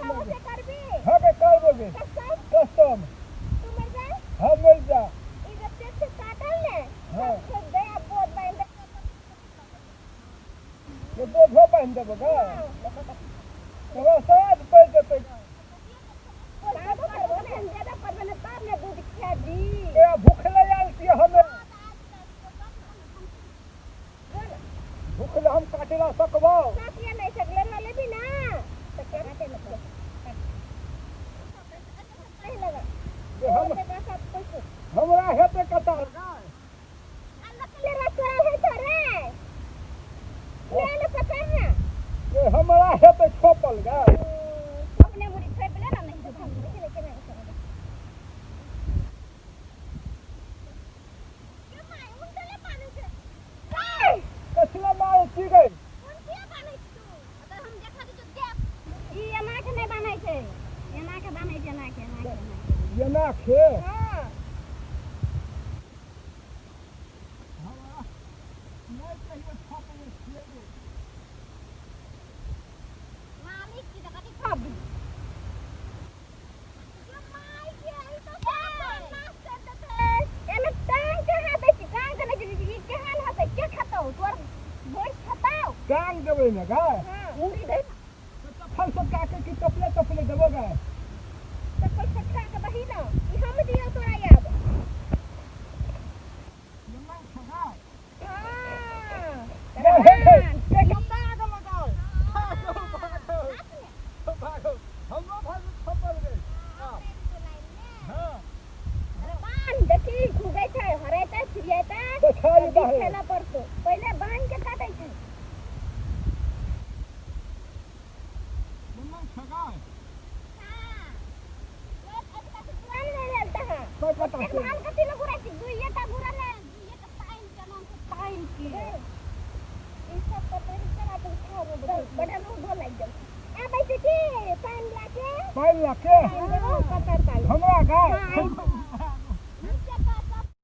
से करबी। हाँ के करबो गे। कसम। कसम। तू मर जा। हम मर जा। ई जब पेट से काटल ने हाँ। सब छोड़ दे आ बोझ बांध दे। ये बोझो बांध देबो गा। तोरा साथ पड़ जेतै। बोझ करबो ने, ज्यादा करबो ने तब ने दूध खियाबी। तोरा भूखले आयल छियै हमे। भूखले हम काटेला सकबो। साथिया नहीं सकले न लेबी ना तो काटे न नहीं लगा। जे हम और के सब कुछ हमरा हेतै कतार गा। ले रखल है तोरे ले ले पकड़ ना। जे हमरा हेतै छोपल गा। अपने मुड़ी छोप ले ना, नहीं तो हम देखि ले केना के माय उनटले बान्है छै। कथी ला मारै छी गै? कोन किया बान्है छी तू? अगर हम देखा दी तो देख। ई एना के नहि बान्है छै, एना के बान्है छै, एना के एना के एना के। एना के? हँ। हमरा नहि कहियो छपने छियै गे। मालिक छी तऽ कथी छापबी? एमे टांग कहाँ दै छी? टांग देने छी, ई केहन हेतै? के खेतौ? तोर भैंस खेतौ? टांग देबै ने गे। हँ, मुड़ी दै। चप्पल सब काके कि चपले चपले देबो गे? चप्पल फटका के दही न, ई हम दियौ तोरा आब। एना छगा। हँ। गे, हे, हे, के कत्ता आगे लगाओ। भागो, भागो। भागो। हमरो भागो छपल गे। हाँ। हाँ। बान्ह देखी खुगै छै, हरेतै, छिड़ियेतै। पछाड़ी बाहे। खेला पड़तौ। पहिले बान्ह के काटै छै। एना छगा। हँ। पुरान नहि लेल तहाँ। कोइ पता एक छै। धान कथी लए घुरै छी? दुइएटा घुरल है, दुइएटा पानि के नाम छै पानि के। ई सब पता नहीं चला तो उठा बड़ा रोगो लागि गेल। आबै छै की पानि लए के? पानि लऽ के? पानि देबो कतर ताल। हमरा गा? हाँ।